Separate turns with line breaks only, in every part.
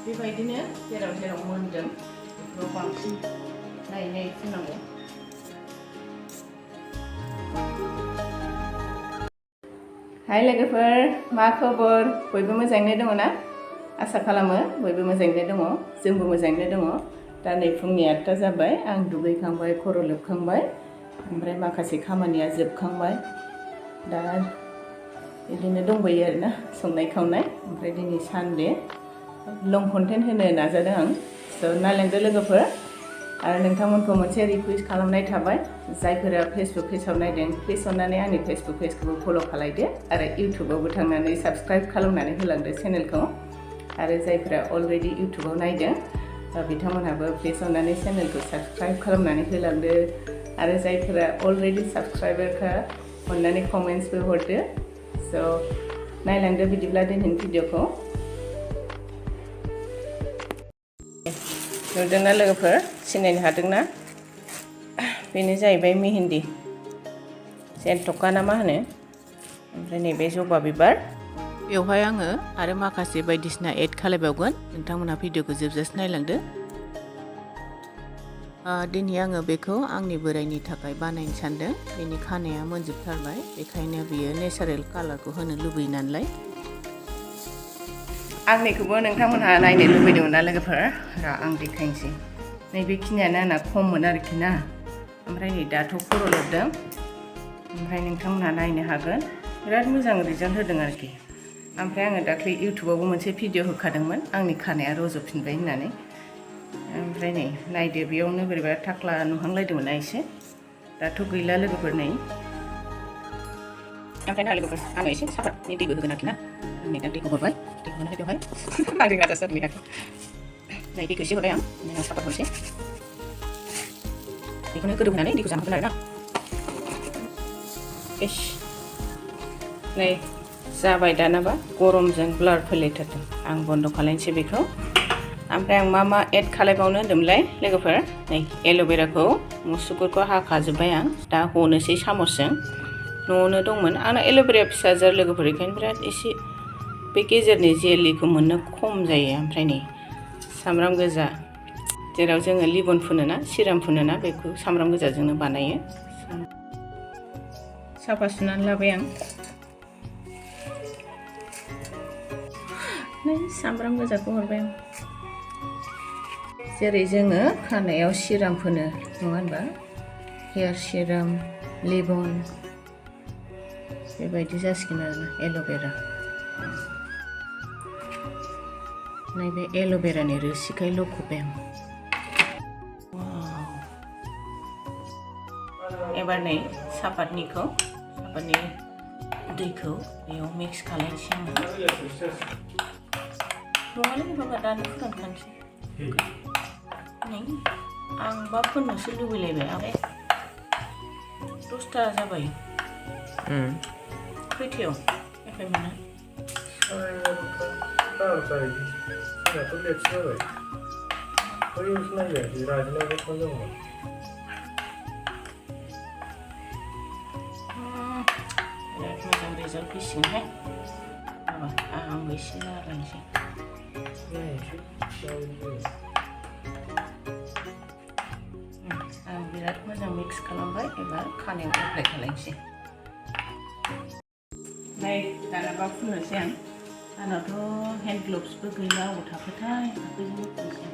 बेबायदिनो जेराव जेराव मोनदों बेफोराव बांसिन नायै फुनांगौ। हाय लोगोफोर, मा खबर? बयबो मोजाङैनो दङ ना? आसा खालामो बयबो मोजाङैनो दङ, जोंबो मोजाङैनो दङ। दा नै फुंनि 8टा जाबाय, आं दुगैखांबाय, खर' लोबखांबाय, ओमफ्राय माखासे खामानिया जोबखांबाय। दा बिदिनो दंबायो आरोना संनाय खावनाय। ओमफ्राय दिनै सानडे लं कन्टेन्ट होनो नाजादों आं। स' नायलांदो लोगोफोर। आरो नोंथांमोनखौ मोनसे रिकुवेस्ट खालामनाय थाबाय, जायफोरा फेसबुक पेजाव नायदों प्लिज अननानै आंनि फेसबुक पेजखौबो फल' खालायदो आरो इउटुबावबो थांनानै साबस्क्राइब खालामनानै होलांदो चेनेलखौ। आरो जायफोरा अलरेडि इउटुबाव नायदों बिथांमोनहाबो प्लिज अननानै चेनेलखौ साबस्क्राइब खालामनानै होलांदो। आरो जायफोरा अलरेडि साबस्क्राइबारखा अननानै कमेन्ट्सबो हरदो। स' नायलांदो बिदिब्ला दिनैनि भिडिअखौ। नुदोंना लोगोफोर, सिनायनो हादोंना? बेनो जाहैबाय मेहेन्दी जेन्थ'खा ना मा होनो। ओमफ्राय नैबे जबा बिबार। बेवहाय आङो आरो माखासे बायदिसिना एड खालायबावगोन, नोंथांमोनहा भिडिअखौ जोबजासे नायलांदो। दिनै आङो बेखौ आंनि बोरायनि थाखाय बानायनो सानदों। बेनि खानाया मोनजोबथारबाय, बेखायनो बियो नेचारेल कालारखौ होनो लुबैयो नालाय। आंनिखौबो नोंथांमोनहा नायनो लुबैदोंमोन ना लोगोफोर? आं देखायनोसै। नैबेखिनियानो आंना खममोन आरोखि ना। ओमफ्राय नै दाथ' खर' लोबदों, ओमफ्राय नोंथांमोनहा नायनो हागोन। बिराद मोजां रिजाल्ट होदों आरोखि। ओमफ्राय आङो दाख्लै इउटुबावबो मोनसे भिडिअ होखादोंमोन आंनि खानाया रज'फिनबाय होननानै। ओमफ्राय नै नायदो, बेयावनो बोरैबा थाख्ला नुहांलायदोंमोन ना एसे, दाथ' गैला लोगोफोर नै। ओमफ्राय ना लोगोफोर, आङो एसे सापातनि दैबो होगोन आरोखि ना। आं नै दा दैखौ हरबाय, दैखौ होनानै बेवहाय आं रोङा दासो आरोखि। नै दैखौ एसे हरबाय आं, उनाव सापात हरसै। बेखौनो गोदौ होनानै दैखौ जाहोगोन आरोना। इस नै जाबाय दानाबा, गरमजों ब्लार फैलायथारदों। आं बन्द' खालायनोसै बेखौ। ओमफ्राय आं मा एड खालायबावनो होन्दोंमोनलाय लोगोफोर? नै एल'भेराखौ मुसुगुरखौ हाखाजोब्बाय आं, दा हनोसै सामसजों। न'आवनो दंमोन आंना एल'भेराया फिसाजार लोगोफोर, बेखायनो बिराद एसे बे गेजेरनि जेलिखौ मोननो खम जायो। ओमफ्राय नै सामब्राम गोजा, जेराव जोङो लिबन फुनोना, सिराम फुनोना, बेखौ सामब्राम गोजाजोंनो बानायो। साफा सुनानै लाबाय आं। नै सामब्राम गोजाखौ हरबाय आं। जेरै जोङो खानायाव सिराम फोनो नङा होनबा? हेयार सिराम, लिबन, बेबायदि जासिगोन आरोना एल'भेरा। नैबे एल'भेरानि रोसिखाय लखबबाय आं। एबार नै सापातनि दैखौ बेयाव मिक्स खालामनोसै आङो। नङालै बाबा, दानो फुदुंखानोसै। नै आंबा फोननोसो लुबैलायबाय, ओमफ्राय 10टा जाबाय। खैथायाव एपइन्टमेन्टआ?
जोंनाथ' लेटसो जाबाय। बैयावसो नायजायाखै, राजिनाबो फन दंमोन।
बिराद मोजां रिजाल्ट फैसिगोनहाय। आंबो एसे लागायनोसै। आं बिराद मोजां मिक्स खालामबाय, एबार खानायाव एप्लाइ खालामनोसै। नै दानाबा फुननोसै आं। आंनावथ' हेन्ड ग्लभ्सबो गैला, अबाव थाखोथाय, आखाइजोंनो फुननोसै।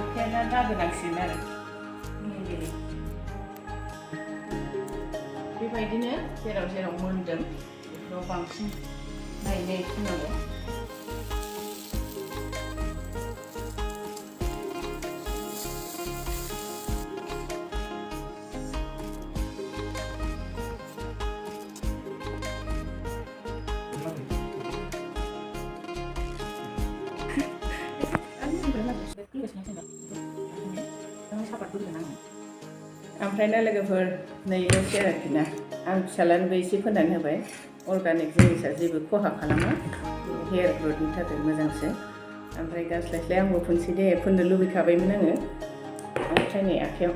आखाइया दा दागोनांसिगोन आरो। बेबायदिनो जेराव जेराव मोनदों बेफोराव बांसिन नायै फुननांगौ। ओमफ्राय ना लोगोफोर, नैल'सै आरोखि ना। आं फिसाज्लानोबो एसे फोननानै होबाय। अर्गानिक जिनिसा जेबो खहा खालामा, हेयार ग्रथनि थाखाय मोजांसो। ओमफ्राय गास्लायस्लाय आंबो फुनसै दे, फोननो लुबैखाबायमोन आङो। ओमफ्राय नै आखाइयाव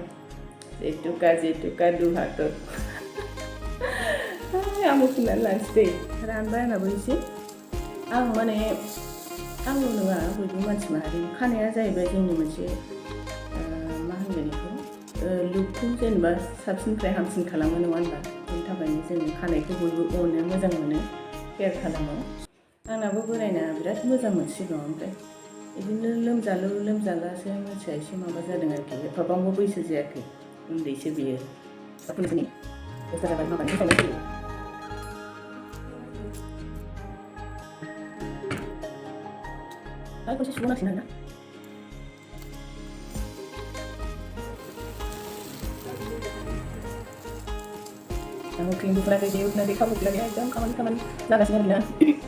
जेथुका दुहाथ' आंबो फुननानै लानोसै दे। रानबाय आंनाबो एसे। आं माने आंल' नङा बयबो मानसि माहारि खानाया जाहैबाय जोंनि मोनसे मा होनगोन बेखौ लुकखौ जेनेबा साबसिननिफ्राय हामसिन खालामो नङा होनबा बेनि थाखायनो जों खानायखौ बयबो अनो मोजां मोनो केयार खालामो आंनाबो बोरायना बिराद मोजां मोनसिगौ ओमफ्राय बिदिनो लोमजालासो मानसिया एसे माबा जादों आरोखि एफाबांबो बैसो जायाखै उन्दैसो बियो साफुनजोंनि दस्रा जाबाय माबानि थाखायनो फैयो आरो खनसे सुबावनांसिगोन आरोना आङो क्रिम बुफुनाखै जेबो बुफुनाखै खाबु गैला गैया एकदम खामानि जागासिनो आरोना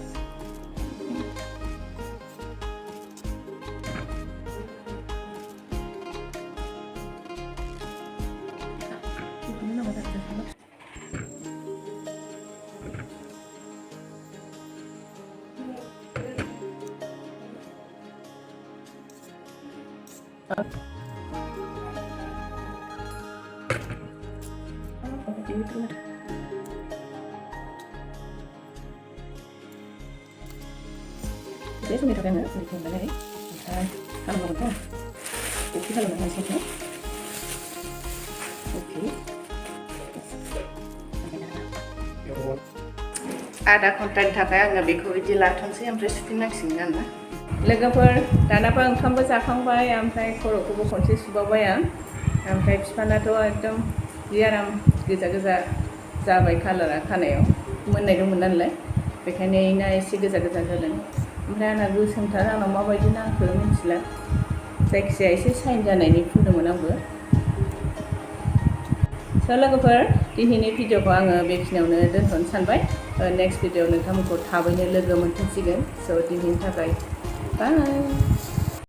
Jadi itu kan di sini lagi. Kalau mau oke kalau mau sini. Oke. Ada konten थाखाय आङो बेखौ बिदि लाथोंसै ओमफ्राय सुफिननांसिगोन आरोना लोगोफोर दानाबा ओंखामबो जाखांबाय ओमफ्राय खर'खौबो खनसे सुबावबाय आं ओमफ्राय बिफानाथ' एकदम जि आराम गोजा जाबाय कालारा खानायाव मोननाय दंमोन नालाय बेखायनो इना एसे गोजा जादों ओमफ्राय आंना गोसोमथार आंनाव माबायदि नांखो मिथिला जायखिजाया एसे साइन जानायनि फुनदोंमोन आंबो स' लोगोफोर दिनैनि भिडिअखौ आङो बेखिनियावनो दोनथ'नो सानबाय नेक्स्ट भिडिअ नोंथांमोनखौ थाबैनो लोगो मोनफिनसिगोन स' दिनैनि थाखाय बाय